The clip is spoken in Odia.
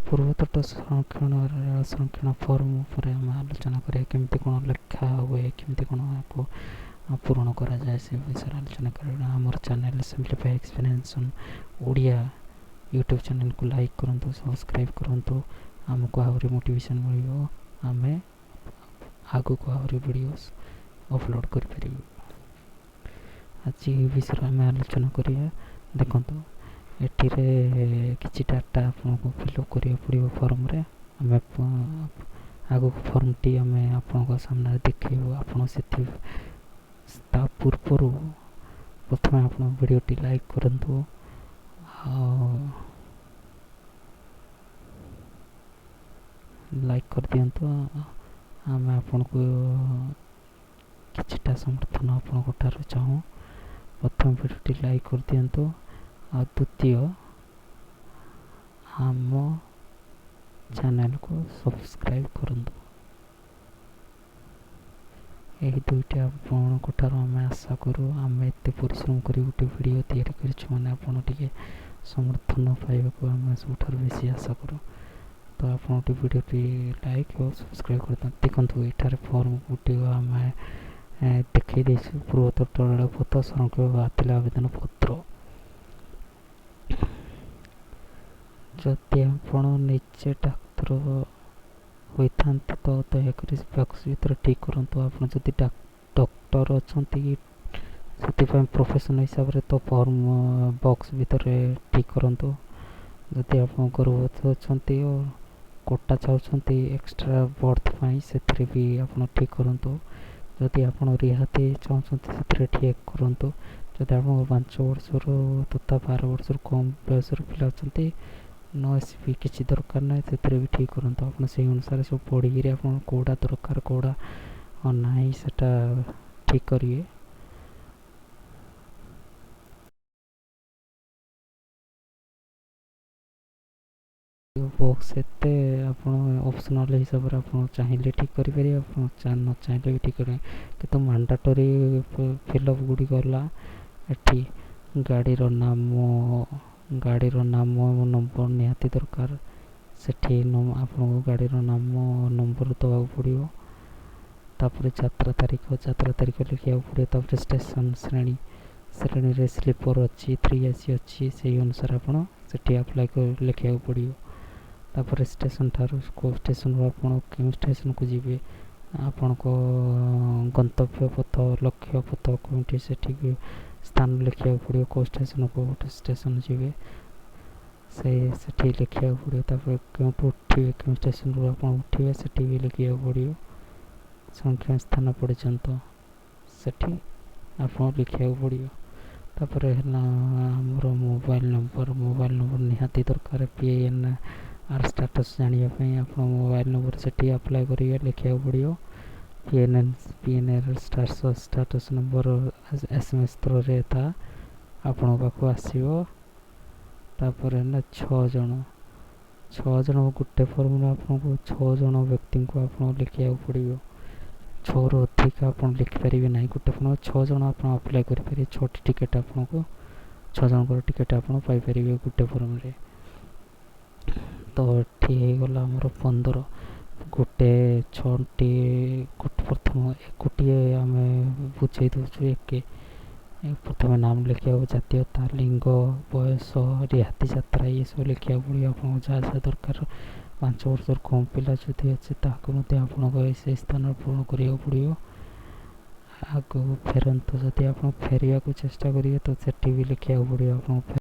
ପୂର୍ବତଟ ସଂରକ୍ଷଣ, ରେଳ ସଂରକ୍ଷଣ ଫର୍ମ ଉପରେ ଆମେ ଆଲୋଚନା କରିବା। କେମିତି କ'ଣ ଲେଖା ହୁଏ, କେମିତି କ'ଣ ଏହାକୁ ପୂରଣ କରାଯାଏ, ସେ ବିଷୟରେ ଆଲୋଚନା କରିବା। ଆମର channel simplify explanation Odia YouTube ଚ୍ୟାନେଲ୍କୁ ଲାଇକ୍ କରନ୍ତୁ, ସବସ୍କ୍ରାଇବ୍ କରନ୍ତୁ। ଆମକୁ ଆହୁରି ମୋଟିଭେସନ୍ ମିଳିବ, ଆମେ ଆଗକୁ ଆହୁରି ଭିଡ଼ିଓସ୍ ଅପଲୋଡ଼ କରିପାରିବୁ। ଆଜି ଏ ବିଷୟରେ ଆମେ ଆଲୋଚନା କରିବା। ଦେଖନ୍ତୁ, ଏଠିରେ କିଛି ଡାଟା ଆପଣଙ୍କୁ ଫିଲ୍ଅପ୍ କରିବାକୁ ପଡ଼ିବ ଫର୍ମରେ। ଆମେ ଆଗକୁ ଫର୍ମଟି ଆମେ ଆପଣଙ୍କ ସାମ୍ନାରେ ଦେଖେଇବୁ। ଆପଣ ସେଥି ତା ପୂର୍ବରୁ ପ୍ରଥମେ ଆପଣ ଭିଡ଼ିଓଟି ଲାଇକ୍ କରନ୍ତୁ ଆଉ ଲାଇକ୍ କରିଦିଅନ୍ତୁ। ଆମେ ଆପଣଙ୍କୁ କିଛିଟା ସମର୍ଥନ ଆପଣଙ୍କ ଠାରୁ ଚାହୁଁ। ପ୍ରଥମ ଭିଡ଼ିଓଟି ଲାଇକ୍ କରିଦିଅନ୍ତୁ ଆଉ ଦ୍ୱିତୀୟ ଆମ ଚ୍ୟାନେଲକୁ ସବସ୍କ୍ରାଇବ୍ କରନ୍ତୁ। ଏହି ଦୁଇଟି ଆପଣଙ୍କ ଠାରୁ ଆମେ ଆଶା କରୁ। ଆମେ ଏତେ ପରିଶ୍ରମ କରି ଗୋଟେ ଭିଡ଼ିଓ ତିଆରି କରିଛୁ ମାନେ ଆପଣ ଟିକେ ସମର୍ଥନ ପାଇବାକୁ ଆମେ ସବୁଠାରୁ ବେଶୀ ଆଶା କରୁ। ତ ଆପଣ ଗୋଟେ ଭିଡ଼ିଓଟି ଲାଇକ୍ ଓ ସବସ୍କ୍ରାଇବ୍ କରିଦିଅନ୍ତୁ। ଦେଖନ୍ତୁ, ଏଠାରେ ଫର୍ମ ଗୋଟିଏ ଆମେ ଦେଖେଇ ଦେଇଛୁ। ପୂର୍ବତଟ ରେଳପଥ ସଂରକ୍ଷଣ ବାତିଲ ଆବେଦନ ପତ୍ର। ଯଦି ଆପଣ ନିଜେ ଡାକ୍ତର ହୋଇଥାନ୍ତି, ତ ଦୟାକରି ବକ୍ସ ଭିତରେ ଠିକ୍ କରନ୍ତୁ। ଆପଣ ଯଦି ଡକ୍ଟର ଅଛନ୍ତି, ସେଥିପାଇଁ ପ୍ରଫେସନ୍ ହିସାବରେ ତ ଫର୍ମ ବକ୍ସ ଭିତରେ ଠିକ୍ କରନ୍ତୁ। ଯଦି ଆପଣ ଗର୍ଭବତୀ ଅଛନ୍ତି ଓ କୋଟା ଚାହୁଁଛନ୍ତି ଏକ୍ସଟ୍ରା ବର୍ଥ ପାଇଁ, ସେଥିରେ ବି ଆପଣ ଠିକ୍ କରନ୍ତୁ। ଯଦି ଆପଣ ରିହାତି ଚାହୁଁଛନ୍ତି, ସେଥିରେ ଠିକ୍ କରନ୍ତୁ। ଯଦି ଆପଣଙ୍କ 5 ବର୍ଷରୁ ତଥା 12 ବର୍ଷରୁ କମ୍ ବୟସର ପିଲା ଅଛନ୍ତି, ନ ଏସ୍ ବି କିଛି ଦରକାର ନାହିଁ, ସେଥିରେ ବି ଠିକ୍ କରନ୍ତୁ। ଆପଣ ସେଇ ଅନୁସାରେ ସବୁ ପଢ଼ିକିରି ଆପଣ କେଉଁଟା ଦରକାର, କେଉଁଟା ନାହିଁ, ସେଟା ଠିକ୍ କରିବେ। ବକ୍ସ ଏତେ ଆପଣ ଅପସନାଲ୍ ହିସାବରେ ଆପଣ ଚାହିଁଲେ ଠିକ୍ କରିପାରିବେ, ଆପଣ ନ ଚାହିଁଲେ ବି ଠିକ୍ କରିବେ। କିନ୍ତୁ ମାଣ୍ଡାଟୋରି ଫିଲ୍ଅପ୍ ଗୁଡ଼ିକ ହେଲା ଏଠି ଗାଡ଼ିର ନାମ ନମ୍ବର ନିହାତି ଦରକାର। ସେଠି ଆପଣଙ୍କୁ ଗାଡ଼ିର ନାମ ନମ୍ବର ଦେବାକୁ ପଡ଼ିବ। ତାପରେ ଯାତ୍ରା ତାରିଖ ଲେଖିବାକୁ ପଡ଼ିବ। ତାପରେ ଷ୍ଟେସନ୍ ଶ୍ରେଣୀ, ଶ୍ରେଣୀରେ ସ୍ଲିପର୍ ଅଛି, 3 AC ଅଛି, ସେଇ ଅନୁସାରେ ଆପଣ ସେଠି ଆପ୍ଲାଏ କରି ଲେଖିବାକୁ ପଡ଼ିବ। ତାପରେ ଷ୍ଟେସନ୍ ଠାରୁ କେଉଁ ଷ୍ଟେସନ୍ରୁ ଆପଣ କେଉଁ ଷ୍ଟେସନ୍କୁ ଯିବେ, ଆପଣଙ୍କ ଗନ୍ତବ୍ୟ ପଥ, ଲକ୍ଷ୍ୟ ପଥ କେଉଁଠି, ସେଠିକି ସ୍ଥାନ ଲେଖିବାକୁ ପଡ଼ିବ। କେଉଁ ଷ୍ଟେସନ୍, କେଉଁ ଷ୍ଟେସନ୍ ଯିବେ, ସେଠି ଲେଖିବାକୁ ପଡ଼ିବ। ତାପରେ କେଉଁଠୁ ଉଠିବେ, କେଉଁ ଷ୍ଟେସନ୍ରୁ ଆପଣ ଉଠିବେ, ସେଠି ବି ଲେଖିବାକୁ ପଡ଼ିବ। ସଂଖ୍ୟା ସ୍ଥାନ ପର୍ଯ୍ୟନ୍ତ ସେଠି ଆପଣ ଲେଖିବାକୁ ପଡ଼ିବ। ତାପରେ ହେଲା ଆମର ମୋବାଇଲ୍ ନମ୍ବର। ମୋବାଇଲ୍ ନମ୍ବର ନିହାତି ଦରକାର। PNR status ଜାଣିବା ପାଇଁ ଆପଣ ମୋବାଇଲ୍ ନମ୍ବର ସେଠି ଆପ୍ଲାଏ କରିବେ, ଲେଖିବାକୁ ପଡ଼ିବ। PNR status number SMS ଥ୍ରୋରେ ତା ଆପଣଙ୍କ ପାଖକୁ ଆସିବ। ତାପରେ ହେଲା 6 ଜଣ, 6 ଜଣ ଗୋଟେ ଫର୍ମରେ ଆପଣଙ୍କୁ 6 ଜଣ ବ୍ୟକ୍ତିଙ୍କୁ ଆପଣ ଲେଖିବାକୁ ପଡ଼ିବ। ଛଅରୁ ଅଧିକ ଆପଣ ଲେଖିପାରିବେ ନାହିଁ। ଗୋଟେ ଫର୍ମ 6 ଜଣ ଆପଣ ଆପ୍ଲାଏ କରିପାରିବେ। ଛଅଟି ଟିକେଟ୍ ଆପଣଙ୍କୁ, 6 ଜଣଙ୍କର ଟିକେଟ୍ ଆପଣ ପାଇପାରିବେ ଗୋଟେ ଫର୍ମରେ। ତ ଏଠି ହେଇଗଲା ଆମର 15, ଗୋଟେ ଛଅଟି ଗୋଟେ। ପ୍ରଥମ ଗୋଟିଏ ଆମେ ବୁଝେଇ ଦେଉଛୁ। ଏକ ପ୍ରଥମେ ନାମ ଲେଖିବାକୁ, ଜାତୀୟତା, ଲିଙ୍ଗ, ବୟସ, ରିହାତି ଯାତ୍ରା, ଏସବୁ ଲେଖିବାକୁ ପଡ଼ିବ। ଆପଣଙ୍କୁ ଯାହା ଯାହା ଦରକାର, 5 ବର୍ଷରୁ କମ୍ ପିଲା ଯଦି ଅଛି, ତାହାକୁ ମଧ୍ୟ ଆପଣଙ୍କ ସେଇ ସ୍ଥାନରେ ପୂରଣ କରିବାକୁ ପଡ଼ିବ। ଆଗକୁ ଫେରନ୍ତୁ, ଯଦି ଆପଣ ଫେରିବାକୁ ଚେଷ୍ଟା କରିବେ, ତ ସେଠି ବି ଲେଖିବାକୁ ପଡ଼ିବ ଆପଣଙ୍କୁ।